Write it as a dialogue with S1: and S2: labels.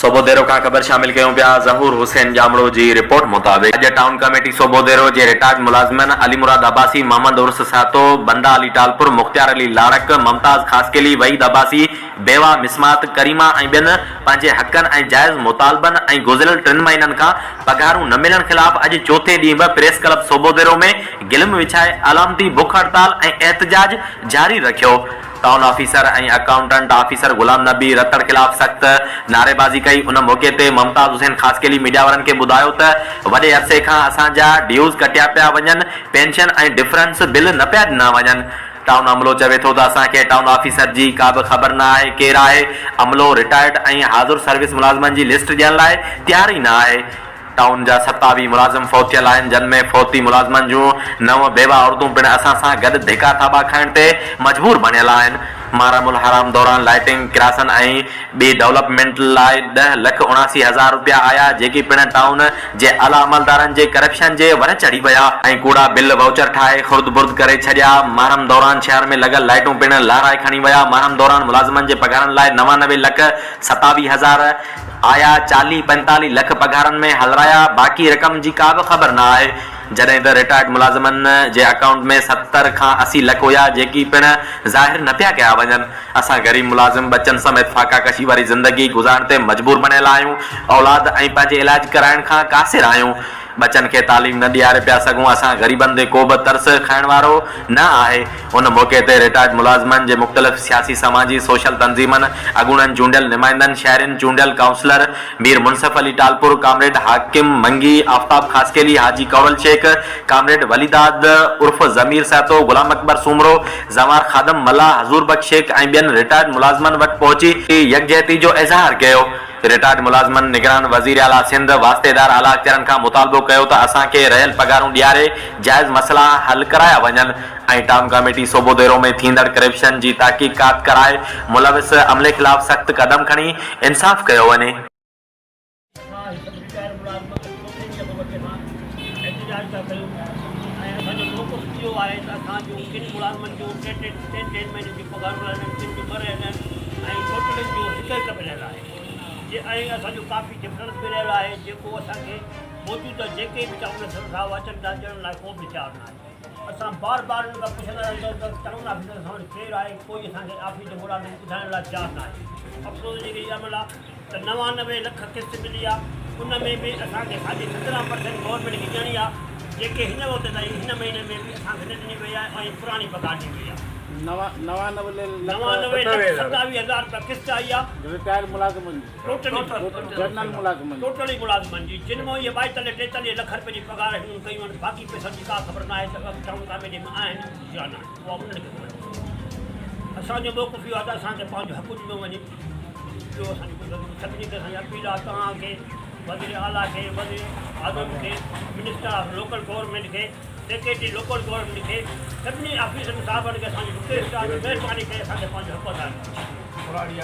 S1: سوڀوديرو کان خبر شامل ڪيون پيا ظهور حسين ڄامڙو جي رپورٽ مطابق اڄ ٽائون ڪميٽي سوڀوديرو جي رٽائرڊ ملازمن علي مراد عباسي، محمد عرس سهتو، بنده علي ٽالپر، مختيار علي لاڙڪ، ممتاز خاصخيلي، وحيد عباسي، بيواه مسمات ڪريما ۽ ٻين پنهنجي حقن ۽ جائز مطالبن ۽ گذريل ٽن مهينن کان پگهارون نه ملڻ خلاف اڄ چوٿين ڏينهن به پريس ڪلب سوڀوديرو ۾ گلم وڇائي علامتي بک هڙتال ۽ احتجاج جاري رکيو. Town officer ۽ accountant officer Ghulam Nabi Ratar خلاف سخت نعريبازي ڪئي. ان موقعي تي ممتاز حسين خاصخيلي ميڊيا وارن کي ٻڌايو ته وڏي عرصي کان اسان جا ڊيوز ڪٽيا پيا وڃن، پينشن ۽ ڊفرنس بل نه پيا ڏنا وڃن. ٽائون عملو چوي ٿو ته اسان کي ٽائون آفيسر جي ڪا به خبر نه آهي ڪير آهي، عملو رٽائرڊ ۽ حاضر سروس ملازمن جي لسٽ ڏيڻ لاء تيار ئي نه آهي. ٽائون جا 27 ملازم فوت ٿيل آهن جن ۾ فوتي ملازمن جون نو بيوه عورتون پڻ اسان سان گڏ ڌڪا ٿاٻا کائڻ تي مجبور بڻيل آهن. محرم الحرام دوران لائٽنگ، ڪراسن ۽ ٻي ڊولپمينٽ لاء 10 لک 79 هزار روپيا آيا جيڪي پڻ ٽائون جي اعليٰ عملدارن جي ڪرپشن جي ور چڙهي ويا ۽ ڪوڙا بل وائوچر ٺاهي خرد برد ڪري ڇڏيا. محرم دوران شهر ۾ لڳل لائٽون پڻ لهرائي کڻي ويا. محرم دوران ملازمن جي پگهارن لاء 99 لک 27 هزار آيا 40 45 لک پگهارن ۾ هلرايا باقي رقم جي ڪا به خبر نه آهي جڏهن ته رٽائرڊ ملازمن جي اڪائونٽ ۾ 70 کان 80 لک هيا جيڪي پڻ ظاهر نه پيا ڪيا وڃن اسان غريب ملازم ٻچن سميت فاقا ڪشي واري زندگي گذارڻ تي مجبور بڻيل آهيون اولاد ۽ پنهنجي علاج ڪرائڻ کان قاصر آهيون ٻچن کي تعليم نه ڏياري پيا سگهون اسان غريبن تي ڪوبه ترس کائڻ وارو نه آهي ان موقعي تي رٽائرڊ ملازمن جي مختلف سياسي سماجي سوشل تنظيمن اڳوڻن چونڊيل نمائندن شهرين چونڊيل ڪائونسلر مير منصف علي ٽالپر ڪامريڊ حاڪم منگي آفتاب خاصخيلي حاجي ڪورل شيخ ڪامريڊ وليداد عرف ضمير سهتو غلام اڪبر سومرو زنوار خادم ملاح حضور بخش شيخ ۽ ٻين رٽائرڊ ملازمن وٽ پهچي يڪجهتي جو اظهار ڪيو. رٽائرڊ ملازمن نگران وزيراعليٰ سنڌ، واسطيدار اعليٰ اختيارن کان مطالبو ڪيو ته اسان کي رهيل پگهارون ڏياري جائز مسئلا حل ڪرايا وڃن ۽ ٽائون ڪاميٽي سوڀوديرو ۾ ٿيندڙ ڪرپشن جي تحقيقات ڪرائي ملوث عملي خلاف سخت قدم کڻي انصاف ڪيو وڃي.
S2: اسان هي سڀ رٽائرڊ ملازم اڄ چوٿين ڏينهن کان وٺي اسان احتجاج ٿا ڪيون ۽ اسان جو موقف اهو آهي ته اسان جون ڪن ملازمن جون ٽي ٽي ٽن ٽن مهينن جون پگهارون رهيل آهن ڪن جون ٻه رهيل آهن ۽ ٽوٽلن جو هڪ هڪ به رهيل آهي جي ۽ اسان جو ڪافي ڊفرنس به رهيل آهي جيڪو اسان کي موجوده جيڪي به ٽائون آفيسر صاحب اچن ٿا ڏيڻ لاء ڪو به تيار نه آهي اسان بار بار انهن کان پڇندا رهندا آهيون ته ٽائون آفيسر اسان وٽ ڪير آهي ڪوئي اسان کي آفيس جو ملازم ٻڌائڻ لاء تيار نه آهي افسوس جي هي عمل آهي ته 99 لک قسط ملي آ ان ۾ به اسان کي ساڍي 17 پرسينٽ گورنمينٽ کي ڏيڻي آ جيڪي هن وقت تائين هن مهيني ۾ به اسان کي نه ڏني وئي آهي ۽ پراڻي پگهار ڏني وئي آ.
S3: 99 لک
S2: 99 لک 27 هزار رپيا قسط آئي آ.
S3: رٽائرڊ ملازمن جي.
S2: ٽوٽلي
S3: جنرل ملازمن جي.
S2: ٽوٽلي ملازمن جي جن مان اهي 42 43 لک رپين جي پگهار هنن ڪيون آهن باقي پئسن جي ڪا خبر ناهي ته ٽائون ڪاميٽي ۾ آهن يا نه آهن اها انهن کي خبر آهي. اسان جو موقف اهو آهي ته اسان کي پنهنجو حق ڏنو وڃي. ٻيو اسان جو ڪجهه نه سڀني کي اسان جي اپيل آهي توهان کي وزير اعليٰ کي وزير اعظم کي منسٽر آف لوڪل گورنمينٽ کي سيڪريٽري لوڪل گورنمينٽ کي سڀني آفيسرن صاحبن کي اسان جي رڪويسٽ آهي ته مهرباني ڪري اسان کي پنهنجو حق ادا ڪريو.